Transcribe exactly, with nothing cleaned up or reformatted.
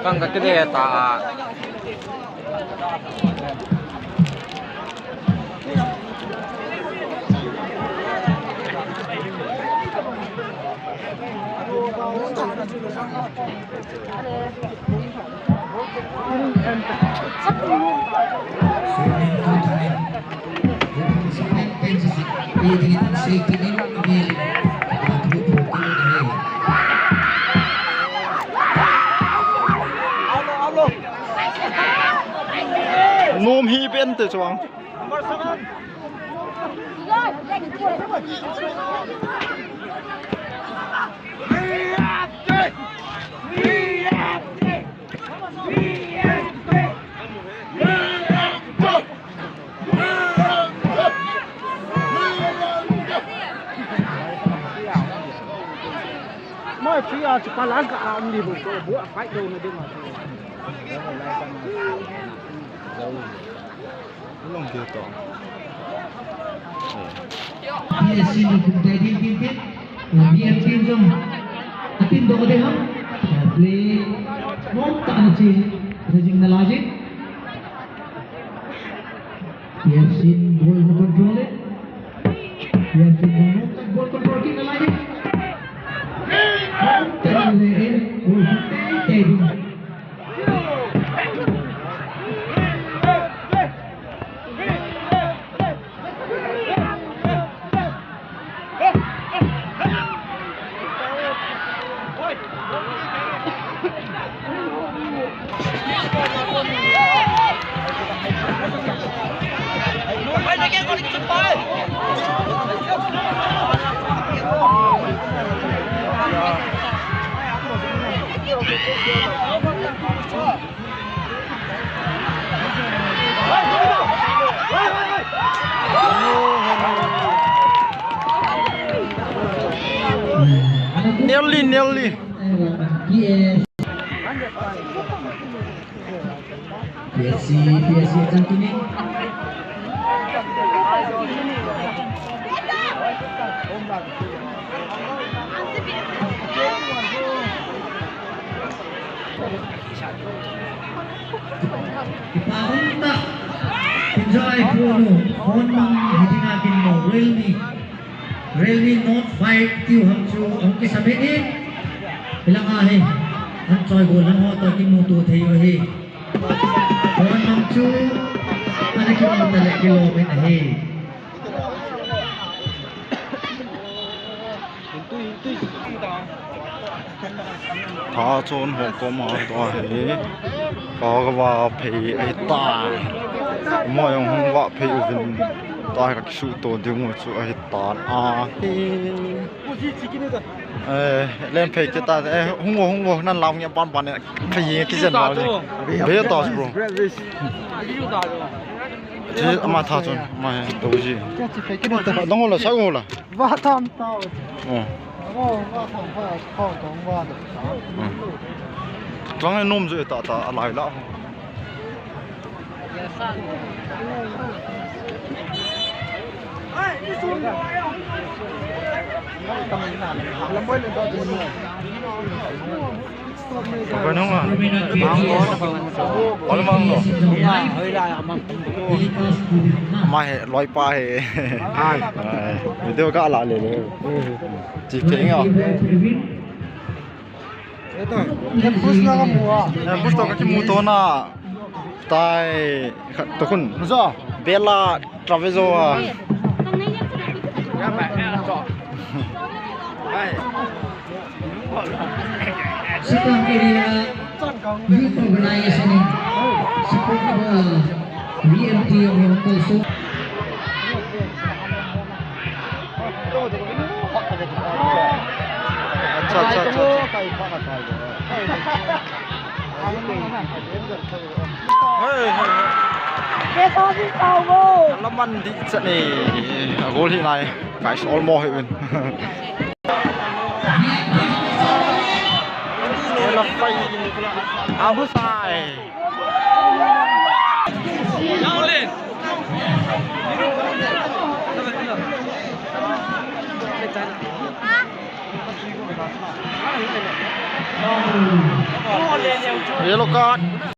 Kang ka kile ta. Nom hi pen te chuang. Moi, chu a chu palang ka a um di bu ko bu a fight do na ding a. Long ke to. Yes, sini kum te din tin tin. B M team jong. Atin do de ham. Play. Mong ta na chi. Rejing na lajin. P F C ball control it. P F C ball control kick na lajin. Ball control in. Ball control. Nearly, nearly. P S C, P S C attack ini. Kipa hung ta. Enjoy phone u. Phone mang hiding a kin mo Realme. Realme Note five tiu ham chu hung kisam in. Ilang a hi. An choi go lang ho to kimuto thei u hi. Phone mang chu ana kimuto le kilom in ahi. Tha chon ho koma tua hi. Ka ka va phei ahi ta. Mo jong hung va phei uvin. Ta ka kisu to ding u chu ahi ta. A hi. Eh, len phei kita. Eh, hung vo, hung vo. Nan lam nge pan pan ne. Phei nge kijen ma le. Be ta bro. Chi ama tha chon. Ma he to ji. Dong ho la, sa ho la. Va tham tao. Oh. Oh, va tham tao, tao tong va. Hmm. Tlang e nom ju ta ta a lai la. Ka nung a. Mang lo na ba. Ol mang lo. Ama he, loipa he. Ai. Ai. Video ka la le le. Chi phe nga. Ambush na ka mu a. Ambush to ka kimu to na. Tai, khat to khun. Zo. Bella Travezo a. Sittang area youth organization in support of V M T of Hong Kong. So अच्छा, अच्छा, अच्छा, अच्छा। Hey, hey, hey. Alaman di chat ni. Goal hi nai. Guys, all more hi win. Ela fai. Abu sai. Yellow card.